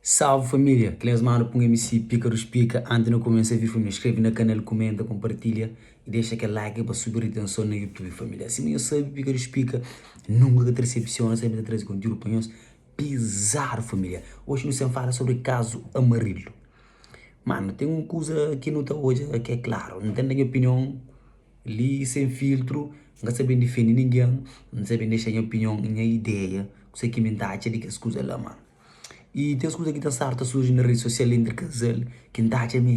Salve família, Clens manda pa un MC Pika dos Pika. Antes nu kumesa vídeo família, inscreve na canal, comenta, compartilha e deixa aquele like pa subi retenção na YouTube família. Assim nhos sabe Pika dos Pika nunca ka ta decepciona, sempre ta traze conteúdo pa nhos bizarro família. Hoje nu sem fala sobre caso Amarildo. Mano, tem um kuza ki nu ta odja ki é claro, N ten da nha opinião li sem filtro, N ka sa ben difende ninguém, N sa ben dexa nha opinião, nha ideia, kuse ki mi N ta atxa di kes kuza la mano. I ten kuza ki ta staba ta surji na redi sosial entri kazal ki N ta atxa ma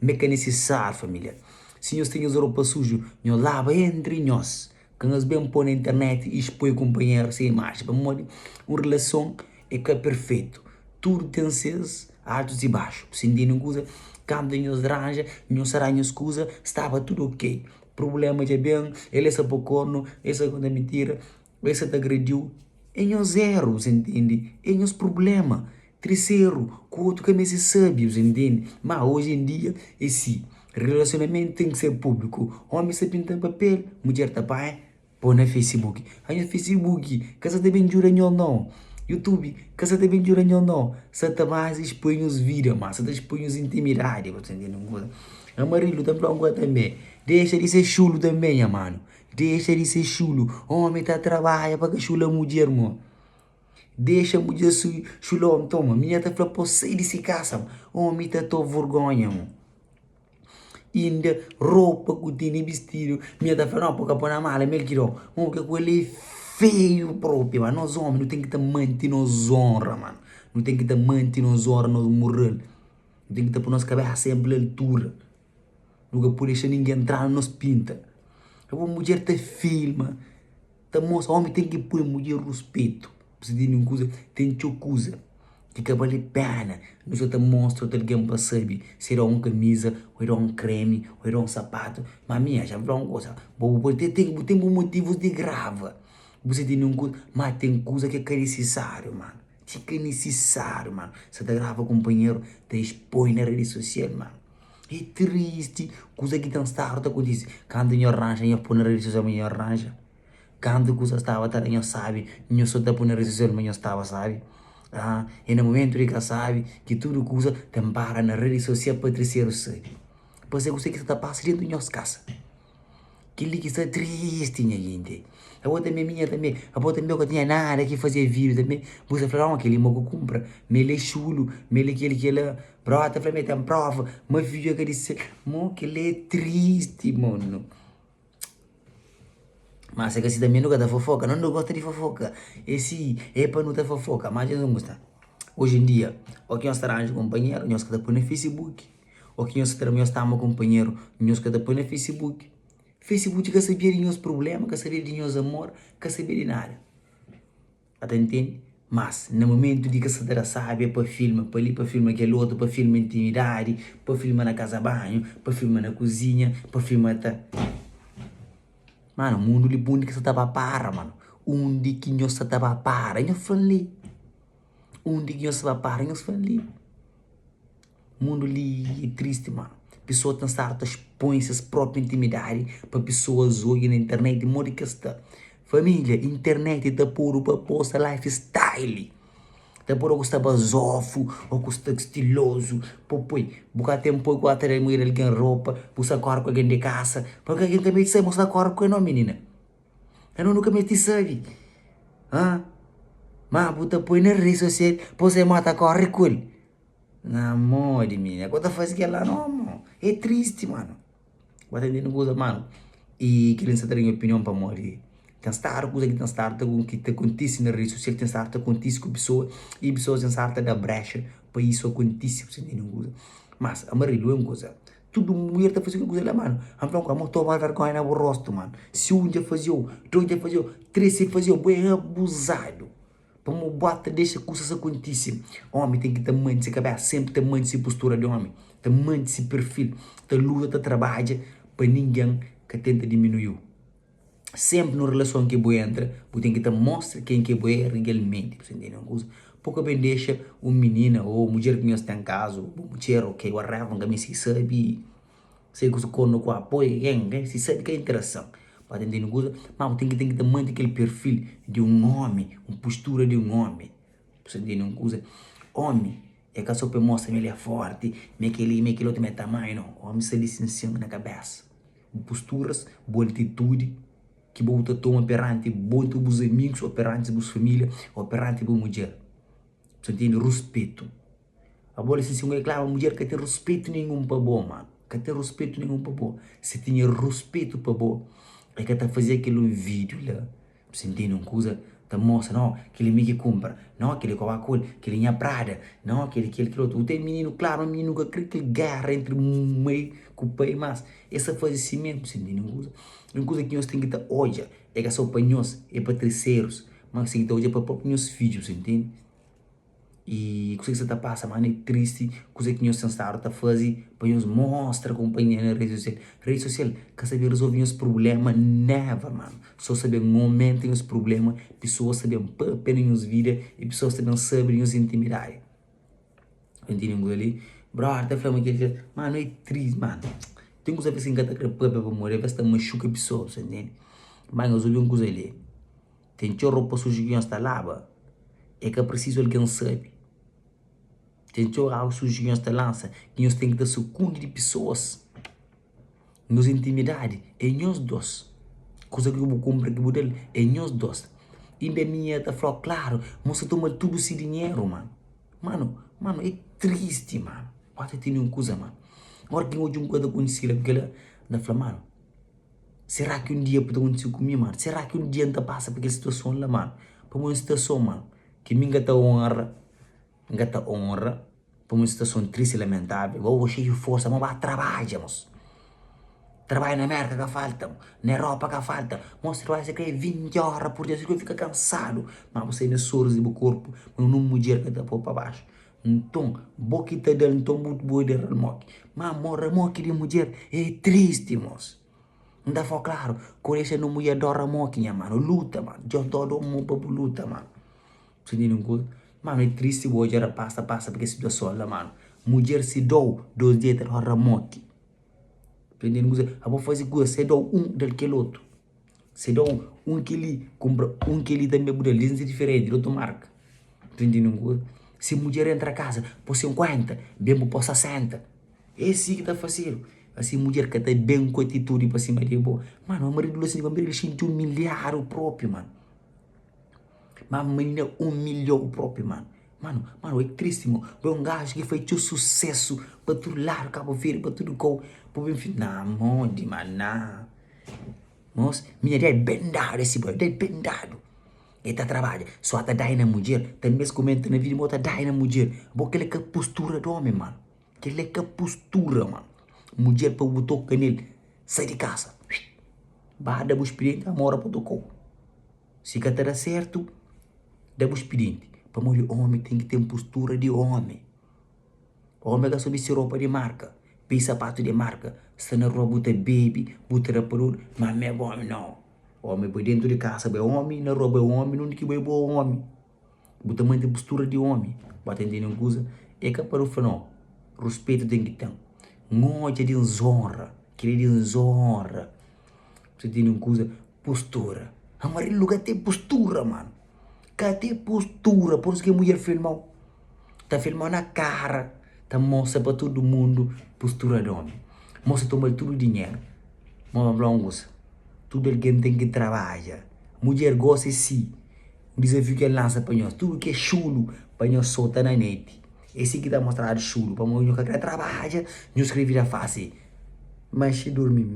é ka nisisáriu família. Si nhos ten nhos ropa suju, nhos laba entri nhos. Ka nhos ben poi na internet i spoi kunpanheru se imaji pamodi un rilason é ka perfeitu. Tudu ten ses altus i baxu. Si N tene un kuza, kantu nhos ranja, nhos ta da nhos kuza, staba tudu ok. Prubléma dja ben, el é sta poi kornu, el sta konta mintira. El sa ta agrediu é nhos eru, bu sa intende? É nhos prubléma. Triseru, ku otu ka meste sabe, bu sa intende? Má oji en dia é si, relasionamentu ten ki ser públiku. Ómi sa pinta papel, mudjer ta panha pô na Facebook. Anhos Facebook ka sa ta ben djuda nhos nau. YouTube ka sa ta ben djuda nhos nau. Sa ta más expoi nhos vida má, sa ta expoi nhos intimidadi, bu sa intende? Amarildo ta fla un kuza tanbe, dexa di ser xulu tanbe nha manu. Dexa di ser xulu. Omi ta trabadja pa ka xula mudjer mo. Dexa mudjer xula omi. Toma, minha ta fla po sai di si kasa mo. Omi ta to vergonha mo. Inda ropa ku tene bistidu, minha ta fla no po ka po na mala mel ki dau. Mo ke ku el é feiu propi ma. Nos omi nu ten ki ta manti nos onra mano. Nu ten ki ta manti nos onra, nos mural. Nu ten ki ta pui nos kabesa senpri na altura. Nu ka pode dexa ningen entra na nos pinta. Abo mudjer ta filma, ta mostra, omi ten ki poi mudjer ruspetu. Pa di un kuza, ten txeu kuza ki ka bali pena. Nu sa ta mostra otu algen pa sabe si e da un kamiza, o e da un kremi, o e da un sapatu. Ma mi, xa N fla un kuza, bo bu pode ten, bu ten bu motivus di grava, bu sa tene un kuza, ma ten kuza ki ka nisisáriu, manu. Ki ka nisisáriu, manu. Sa ta grava kunpanheru, ta expoi na redi sosial, manu. É tristi kuza ki ten stadu ta kontise. Kantu nho ranja nho poi na redi sosial ma nho ranja. Kantu kuza staba ta da nho sabi, nho so ta poi na redi sosial ma nho staba sabi. Ah, é na mumentu di ka sabi ki tudu kuza ten para na redi sosial pa triseru sabi. Pa sabi kuse ki sta ta pasa dentu nhos kasa. Kel-li ki sta tristi nha genti. Abo tanbe, minha tanbe, abo tanbe ka tinha nada ki faze vídeo tanbe. Bu sta fla, oh, kel-li mo ku kunpra, ma el é xulu, ma el é kel-li, kel-la. Brother ta fla ma el ten prova, ma vídeo é ka di sel. Mo, kel-li é tristi, mano. Ma se ka si tanbe nu ka ta fofoka, no nu gosta di fofoka. É si, é pa nu ta fofoka, ma dja nu gosta. Oji en dia, o ki nhos ta ranja kunpanheru, nhos ka ta poi na Facebook. Ô ki nhos ta nhos ta ama kunpanheru, nhos ka ta poi na Facebook. Facebook ka sabia di nhos prubléma, ka sabia di nhos amor, ka sabia di nada. Ka ta intende? Mas, na mumentu di ka sa ta da sábi é pa filma pa li, pa filma kel otu, pa filma intimidadi, pa filma na kaza banhu, pa filma na kuzinha, pa filma ta. Manu, mundu li undi ki sa ta ba para, manu? Undi ki nhos sa ta ba para? Nhos fla-m li. Undi ki nhos sa ba para? Nhos fla-m li. Mundu li é tristi mano. Pesoa ta staba ta expõe ses propi intimidadi pa pesoas odja na internet modi ki es sta. Família, internet ta podu pa posta lifestyle. Ta podu ku sta bazofu ô ku sta stilozu pa poi. Bu ka ten poi ku ata da mudjer di algen ropa, bu sta kore ku algen di kasa. Pa algen ka meste sabe ma bu sta kore ku el no minina. Anu nu ka meste sabe. Ma bu ta poi na redi sosial pa bu sabe ma ta kore ku el. Na modi minha, ko ta faze kel-la no mo. É tristi mano. Ba ta ntende kuza mano. I kel-li N sa ta da nha opinion pamodi ten stadu kuza ki ten stadu ta ki ta kontise na redi sosial, ten stadu ta kontise ku pesoa i pesoas ten stadu ta da brexa pa isu akontise. Bu ta ntende kuza? Mas Amarildo é un kuza, tudu mulher ta faze kel kuza la mano. N fla-u amo toma vergonha na bu rostu mano. Si un dja faze-u, dos dja faze-u, tres dja faze-u, bo é abuzadu. Pamo bo ta dexa kusas akontise. Omi ten ki ta manti se kabesa, senpri ta manti se postura di omi, ta manti se perfil, ta luta, ta trabadja pa ningen ka tenta diminui-u. Senpri nun relason ki bu entra, bu ten ki ta mostra ken ki bo é rialmenti. Bu ta ntende un kuza? Pa ka ben dexa un minina ô mudjer ki nhos ten kazu, bu mudjer ok, whatever, N ka meste sabe. Sei ku su kornu ku apoio ken ken si sabi ka interason pa ta ntende kuza ma bu ten ki ten ki ta manti kel perfil di un omi un postura di un omi bu sta ntende un kuza omi. É ka so pa e mostra ma el é forti, ma é kel-li, ma é kel otu, ma é tamanhu, nau. Ómi sta li sin-sin na kabésa. Bu posturas, bu altitudi ki bo bu ta toma peranti bo ku bus amigus ô peranti bus família ô peranti bu mudjer. Bu ta ntende? Ruspetu. Abo li sin-sin, é klaru, mudjer ka ten ruspetu ninhun pa bo, manu. Ka ten ruspetu ninhun pa bo. Si tinha ruspetu pa bo, el ka ta fazia kel un vídiu la. Bu ntende un kuza ta mostra no kel-li mi ki kunpra, no kel-li ka ba ku el, kel-li nha prada, no kel-li kel kel otu. Bu ten mininu klaru ma mininu ka kre kel géra entri mai ku pai mas es ta faze si mésmu. Bu ntende un kuza? Un kuza ki nhos ten ki ta odja é ka so pa nhos, é pa terserus, ma nhos ten ki ta odja pa própi nhos fidju. Bu ntende? I kuzê ki sta ta pasa mano é tristi kuzê ki nhos ten stadu ta faze pa nhos mostra konpanhia na redi sosial redi sosial ka sa ben rezolve nhos prubléma never mano so sa ben omenta nhos prubléma pesoas ta ben papia na nhos vida i pesoas ta ben sabe di nhos intimidadi ntende un kuza li brother ta fla ma kel kel mano é tristi mano ten kuza ki N ka ta kre papia pamodi avês ta maxuka pesoas ntende ma nhos obi un kuza li. Ten txeu ropa suju ki nhos ta laba, é ka prisizu algen sabe. Ten txeu agu suju ki nhos ta lansa, ki nhos ten ki ta sukundi di pesoas. Nhos intimidadi é nhos dos. Kuza ki bu kunpra ki bu da-l é nhos dos. Inda mi N ta fla-u klaru, ma bu sta toma-l tudu se dinheru, manu. Manu, manu, é tristi, manu. Ba ta tene un kuza, manu. Óras ki N odja un kuza ta kontise la ku kel-la, N ta fla, manu. Será ki un dia ta kontise ku mi mano? Será ki un dia N ta pasa pa kel situason la mano? Pamodi un situason mano ki mi N ka ta onra, N ka ta onra pamodi un situason tristi i lamentavel. Bo bo xeiu di forsa, mo ba trabadja mos. Trabadja na Merka ka falta, na Europa ka falta. Mos trabadja si kre 20 ora pur dia, si kre fika kansadu, ma bu sai na soris di bu korpu, ma un mudjer ka ta poi pa baxu. Nton, bo ki ta da-l, nton bu bo da ramoki. Má mo ramoki di mudjer é tristi, mos. N ta fla-u klaru, ku dexa no mudjer da-u ramoki, nha manu, luta, manu. Deus da-u da-u mo pa bu luta, manu. Bu sta ntende un kuza? Manu, é tristi bu odja rapás ta pasa pa kes situason la, manu. Mudjer si da-u dos dia, el ta da-u ramoki. Bu sta ntende un kuza? Abo faze kuza, si el da-u un, da-l kel otu. Si da-u un kel-li, kunpra un kel-li tanbe bu da-l, di diferenti, di otu marka. Ta ntende un kuza? Si mudjer entra kaza pô 50, ben bu pô 60. É si ki ta fasedu. Asi mudjer ka ta ben ku atitudi pa sima di bo. Manu, maridu la si pa el xinti umilhadu propi, manu. Ma minina umilhau propi, manu. Manu, manu, é tristi mo. Bo é un gaju ki fai txeu susesu pa tudu ladu, Kabu Verdi, pa tudu kau. Bu ben fla, na modi, manu, na. Mos, minha dé ben dadu esi boy, dé ben dadu. E ta trabadja, so ta dai na mudjer, tanbe es kumenta na video mo ta dai na mudjer. Bo kela ka postura di omi, mano. Kela ka postura, mano. Mudjer pa bu toka nel, sai di kasa. Ba da bu spirienti amora pa tokau. Si ka ta da sertu, da bu spirienti. Pamodi omi ten ki ten postura di omi. Omi ka so bisti ropa di marka, bisti sapatu di marka, sta na rua bu ta bebi, bu ta da pa tudu, ma mi é omi nau. Omi bai dentu di kasa bai omi, na rua bai omi, nunde ki bai bo omi. Bu ta mante postura di omi, bu ta ntende un kuza? É ka pa nu fla nau, ruspetu ten ki ten. N odja di nzonra, kila di nzonra. Bu ta ntende un kuza? Postura, Amarildo ka ten postura mano, ka ten postura, por isso ki mudjer filmau, ta filmau na kara, ta mostra pa tudu mundu postura di omi, mostra tomal tudu dinheru, ma pa fla un kusa, tudu algen ten ki trabadja, mudjer gosta é si, un dizafiu ki el lansa pa nhos, tudu ki é xulu pa nhos sota na neti, é si ki ta mostradu xulu, pamodi nhos ka kre trabadja, nhos kre vida fásil, manxe durmi.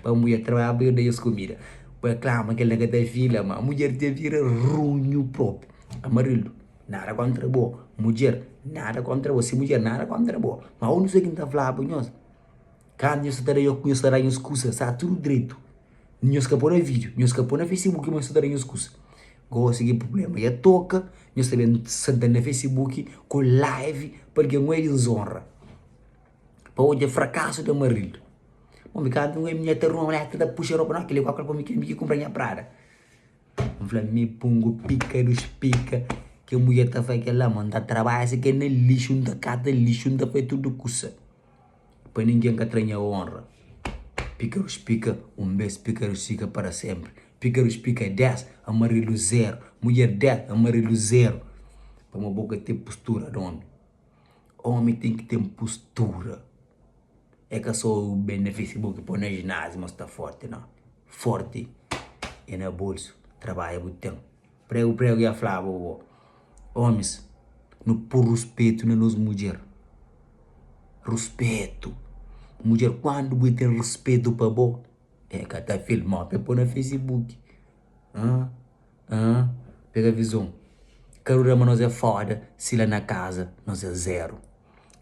Pa mudjer trabadja pa da es kumida. Pa klama kel la ka ta fila ma mudjer dja bira runhu propi. Amarildo, nada kontra bo. Mudjer, nada kontra bo. Si mudjer, nada kontra bo. Ma un kuza ki N ta flaba nhos, kantu nhos ta da nhos ta da nhos kusa sta tudu dretu. Nhos ka poi na video, nhos ka poi na facebook ma nhos ta da nhos kusa. Gosi ki prubléma dja toka, nhos ta ben senta na facebook ku live pa algen oi di nzonra. Pa odja frakasu di Amarildo. Bon, mi kantu mi nha ta ruma mulher ta puxa ropa não, kili kualkuer pa mi mi ki kumpra nha prada. N fla mi pungu pika dus pika ke mulher ta fai kela ma N ta trabadja si ke na lixu N ta kata lixu N ta fai tudu kusa pa ningen ka tra nha onra. Pika dus pika un bes pika dus pika para sempri pika dus pika 10 amarelo zero mulher 10 amarelo zero. Pamodi bo ka ten postura di omi. Omi ten ki ten postura. É ka so ben na Facebook poi na jináziu ma sta forti nau. Forti é na bolsu, trabadja bu ten. Pregu pregu ya flaba bo, omis nu pui ruspetu na nos mudjer. Ruspetu, mudjer kuandu bu ten ruspetu pa bo, e ka ta filmau pa e poi na Facebook. Ahn, pega vizon. Ka dura ma nos é foda, si la na kaza nos é zeru.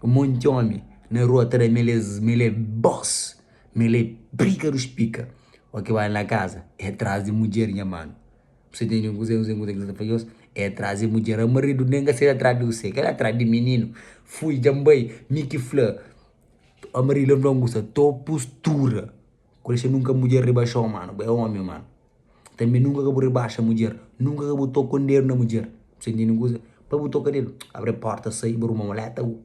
Un monti omi na rua ta da ma el é boss, ma el é briga dus pika. O ki bai na kaza é tras di mudjer nha manu. Bu sa ntende kuzê kuzê ki N sta fla nhos? É tras di mudjer. A maridu nen ka sai atras di usê, kel atras di mininu. Fui dja N bai, mi ki fla. A maridu la N fla un kuza, to postura. Ku dexa nunka mudjer ribaxau manu, bo é omi manu. Tanbe nunka ka bu ribaxa mudjer, nunka ka bu toka un dedu na mudjer. Bu sta ntende un kuza? Pa bu toka dedu, abri porta, sai, bu ruma maleta, bu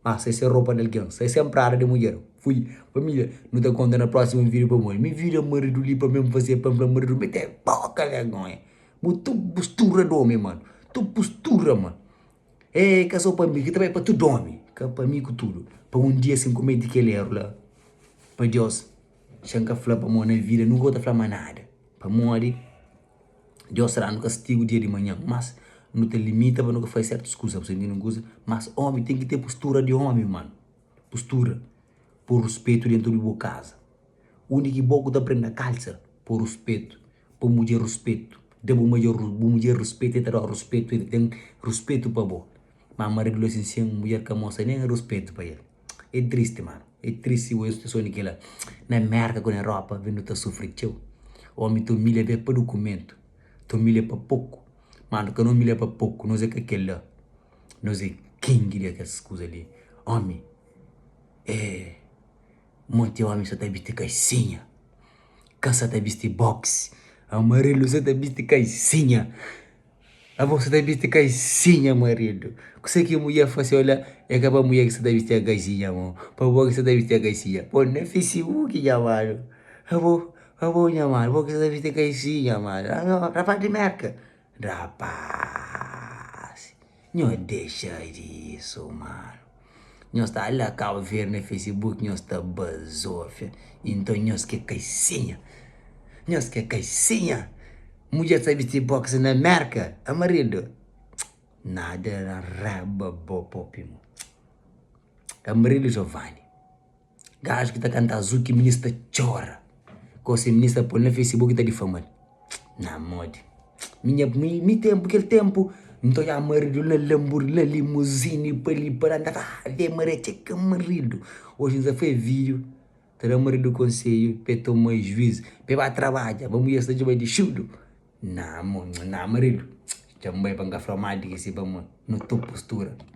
ba sai sen ropa di algen, sai sen prada di mudjer. Fui! Familia, nu ta konta na prosimu video pamodi mi vida maridu li pa mi N fase pa N fla maridu mete boka vergonha. Bu tudu postura di omi manu, tudu postura manu. E ka so pa mi, ki ta bai pa tudu omi, ka pa mi ku tudu. Pa un dia si N kumete kel eru la, pa Deus xa N ka fla pamodi na vida nunka bu ta fla ma nada, pamodi Deus ta da-nu kastigu dia di manhan, mas nu ta limita pa nu ka faze sertus kuza, bu sta ntende un kuza? Mas omi ten ki ten postura di omi manu, postura, poi ruspetu dentu di bu kaza, undi ki bo ku ta prende na kalsa, poi ruspetu. Pa mudjer ruspetu, da bu mudjer bu mudjer ruspetu, el ta da-u ruspetu, el ta ten ruspetu pa bo. Ma maridu la sin sin, mudjer ka mostra nen ruspetu pa el. É tristi manu, é tristi oja situason di kila. Na Merka ku na Europa ben nu ta sufri txeu. Omi ta umilha be pa dukumentu, ta umilha pa poku. Ma nu ka na umilha pa poku, nos é ka kila. Nos é king di kes kuza li. Omi é. Monti omi sa ta bisti kaisinha, ka sa ta bisti box amarelu sa ta bisti kaisinha, abo sa ta bisti kaisinha maridu. Kuse ki mudjer fase ola e ka pa mudjer ki sa ta bisti kaisinha mo, pa bo ki sa ta bisti kaisinha. Po na facebook nha manu, abo abo nha manu bo ki sa ta bisti kaisinha manu, rapaz di merka, rapaz. Nho dexa disso mano. Nhos ta la Cabo Verde na Facebook nhos ta bazofia. Então nhos ke kaisinha. Nhos ke kaisinha. Mudjer ta bisti boxe na Merca. Amarildo. Nada na raba bo popi mo. Amarildo Giovanni. Gajo ki ta kanta azul ki minis ta txora. Gosi minis ta pol na facebook ta difamal. Na modi. Mi nha mi, mi tempu kel tempu N ta odjaba maridu na lamburi na limuzini pa li pa la N ta fla ave maria txeka maridu. Oji N sa fai video ta da maridu konsedju pa e toma juizu pa e ba trabadja pa mudjer sta djuba di xudu. Na mo na maridu dja N bai pa N ka fla ma di ki si pamodi no to postura.